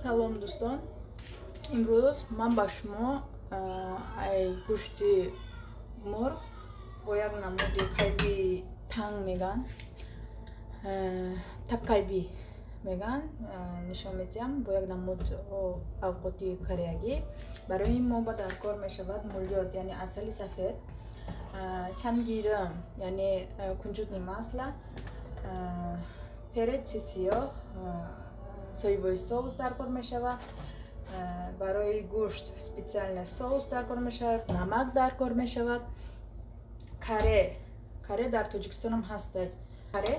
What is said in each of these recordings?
Салом дӯстон. Имрӯз ман ба шумо ай гӯшти мурғ бо як намуди калби танг меган, таккалби меган, нишон медиҳам бо як намуд авқоти кореягӣ. Барои мо ба даркор мешавад мулёт, яъне асали сафед, чамгирим, яъне кунҷутни масла, переци сиёҳ, соевой соус даркор мешавад. Барои гӯшт специально соус даркор мешавад, намак даркор мешавад, каре, каре дар Тоҷикистонам ҳаст, каре,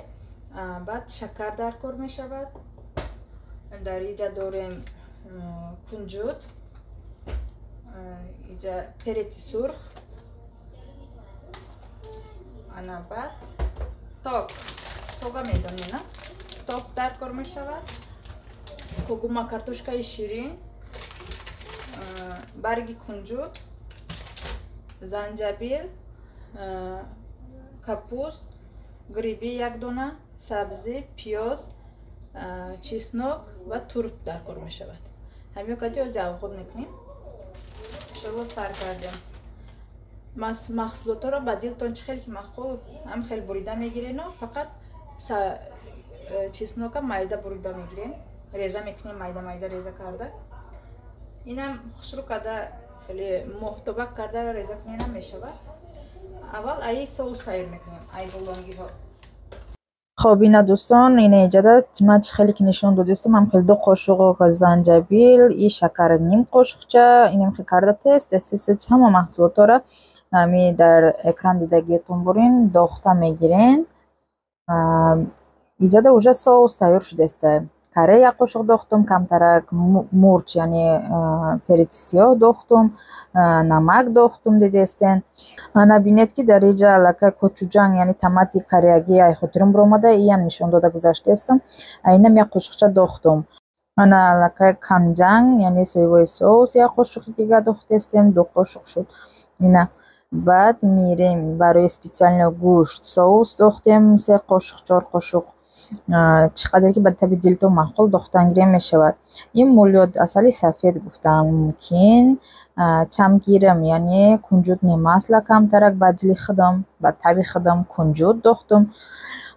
баъд шакар даркор мешавад. Дар иҷа дорем кунҷут, иҷа переци сурх, ана баъд ток, тога медонем, на? Ток даркор мешавад, кугума картошкаи ширин, барги кунҷут, занҷабил, капуст, гриби як дона, сабзӣ, пиёз, чеснок ва турп даркор мешавад. Ҳамин қадри ози авқот мекунем. Иншолло сар кардем. Маҳсулотҳоро ба дилтон чӣ хел ки маъқул, ҳам хел бурида мегирену фақат чеснока майда бурида мегирем, реза мекунем, майда майда реза карда. Инам хушрӯ карда, хеле моҳтобак карда реза кунем мешавад. Аввал ай соус тайёр мекунем, ай булонгиҳо. Хоб, ина дӯстон, ина иҷада ман чӣ хеле ки нишон додистам, ҳам хеле 2 қошуқ занҷабил, и шакар ним қошуқча, инам хел карда тез тез тез тез ҳама маҳсулотҳоро ҳами дар экран дидагиетон бурин, дохта мегирен. Иҷада уже соус тайёр шудааст. Каре як қошуқ дохтум, камтарак мурч, яъне переци сиёҳ дохтум, намак дохтум, дидестен. Ана бинед ки дар иҷа аллакай кочуҷанг, яъне томати кореягӣ ай хотирум баромада, иам нишон дода гузаштаестам. Айнам як қошуқча дохтум. Ана аллакай канҷанг, яъне соевой соус як қошуқи дига дохтаестем, 2 қошуқ шуд. Ина баъд мирем барои специально гӯшт соус дохтем, 3 қошуқ, 4 қошуқ. Чӣ қадар ки ба таби дилтон маъқул дохтан гирем мешавад. Ин мулёт асали сафед гуфтам мумкин, чамгирим, яъне кунҷутни масла камтарак ба дили худам, ба таби худам кунҷут дохтум.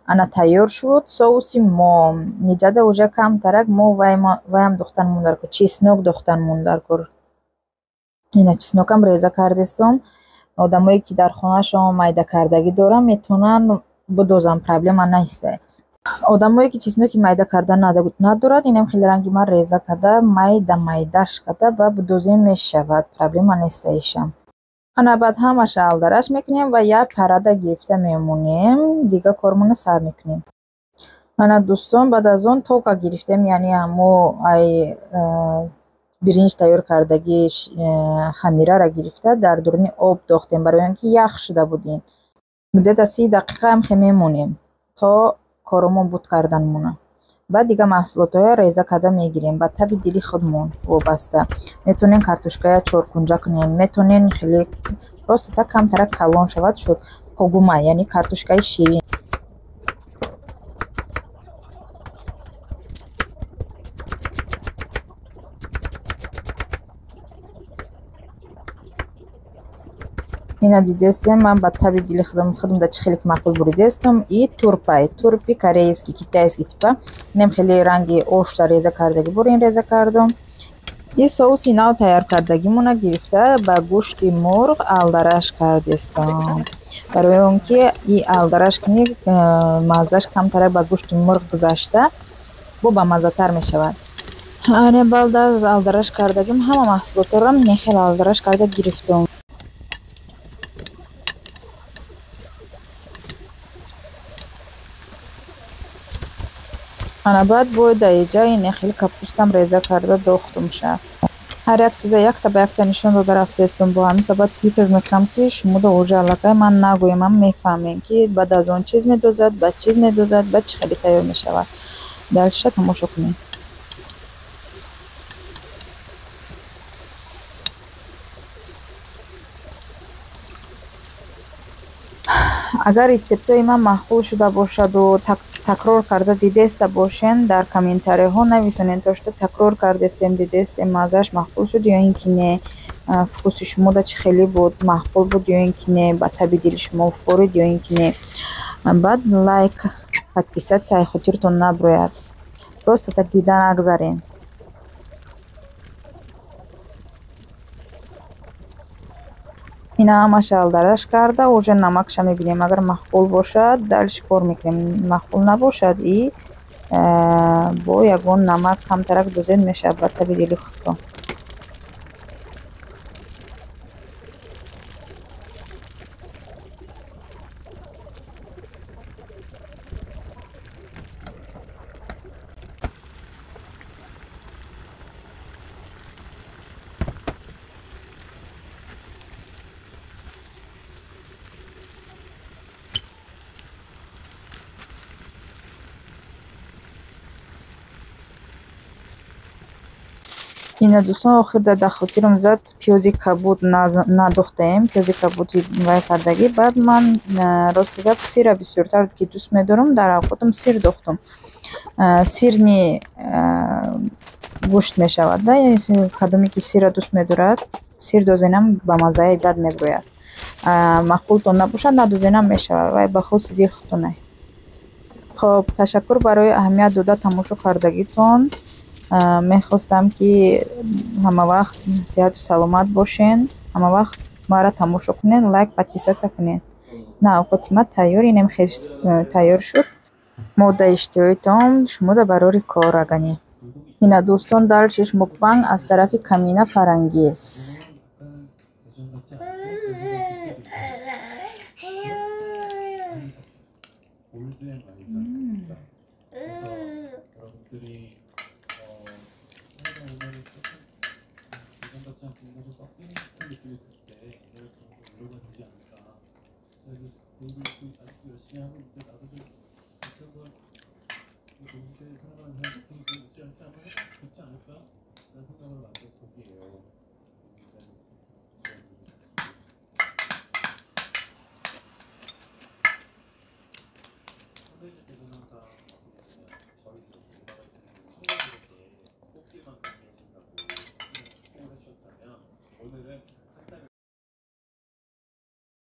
Ана тайёр шуд соуси мо. Ниҷада уже камтарак мо ваям дохтан мондаркор, чеснок дохтан мондаркор. Ина чеснокам реза кардестом. Одамое ки дар хонаашон майда кардагӣ доранд, метавонанд бидозанд, проблема нест. Одамое ки чесноки майда карда надорад, инам хеле ранги ман реза карда, майда майдаш карда ба бидозем мешавад, проблема нест ишам. Ана баъд ҳамаша алдараш мекунем ва як парада гирифта мемонем, дига кормона сар мекунем. Ана дӯстон, баъд аз он тока гирифтем, яъне ҳамо ай биринҷ тайёр кардагӣ хамирара гирифта дар дуруни об дохтем, барои он ки ях шуда буд ин. Где-то 30 дақиқа ҳам хе мемонем то коромон буд карданмона. Баъд дига маҳсулотҳоя реза карда мегирем ба таби дили худмон вобаста. Метавонем картошкая чоркунҷа кунем, метавонем хеле просто так камтарак калон шавад шуд когума, яъне картошкаи ширин. Ина дидестем, ман ба таби дили худам да чӣ хеле ки маъқул буридестам. И турпай, турпи корейский, китайский типа. Инам хеле ранги ошта реза кардагӣ бурин реза кардам. И соуси нав тайёр кардагимона гирифта ба гӯшти мурғ алдараш кардестам. Барои он ки и алдараш кунӣ, маззаш камтара ба гӯшти мурғ гузашта, бо бамаззатар мешавад. Ане балдаз алдараш кардагим, ҳама маҳсулотҳоро ин хел алдараш карда гирифтам. Ана баъд бояд дар иҷа ин хеле капустам реза карда дохтумша. Ҳар як чиза якта ба якта нишон дода рафтаестам. Бо ҳамин сабаб фикр мекунам ки шумо да уже аллакай ман нагӯям, ҳам мефаҳмем ки баъд аз он чиз медозад, баъд чиз медозад, баъд чӣ хеле тайёр мешавад. Дальше тамошо кунем. Агар рецептҳои ман маъқул шуда бошаду Такрор карда дидеста бошен, дар комментариҳо нависонед, то что такрор кардестем, дидестем, маззааш маъқул шуд ё ин ки не, вкуси шумода чӣ хеле буд, маъқул буд ё ин ки не, ба таби дили шумо форид ё ин ки не. Баъд лайк, подписаться хотиртон наброяд. Просто так дида нагзарен. Ина ҳамаша алдараш карда, уже намакша мебинем. Агар маъқул бошад, дальше кор мекунем. Маъқул набошад и бо ягон намак камтарак дозен мешавад ба таби дили худтон. Ина дӯстон, охир дар хотирам зад, пиёзи кабуд надохтаем, пиёзи кабуди вай кардагӣ. Баъд ман рости гап сира бисёртар ки дӯст медорам, дар авқотам сир дохтам. Сирни гӯшт мешавад, да, яъне кадоме ки сира дӯст медорад, сир дозенам ба маззаи бад меброяд. Маъқултон набошад, надозенам мешавад, вай ба хости дили худтонай. Хоб, ташаккур барои аҳамият дода тамошо кардагитон. Мехостам ки ҳамавақт сиҳату саломат бошен, ҳамавақт маро тамошо кунед, лайк, подписаться кунед. На, авқоти ма тайёр, инам хеле тайёр шуд. Моддаи иштиҳоитон шумода барори кор аганӣ. Ина дӯстон, дальшеш мукбанг аз тарафи Камина Фарангиз.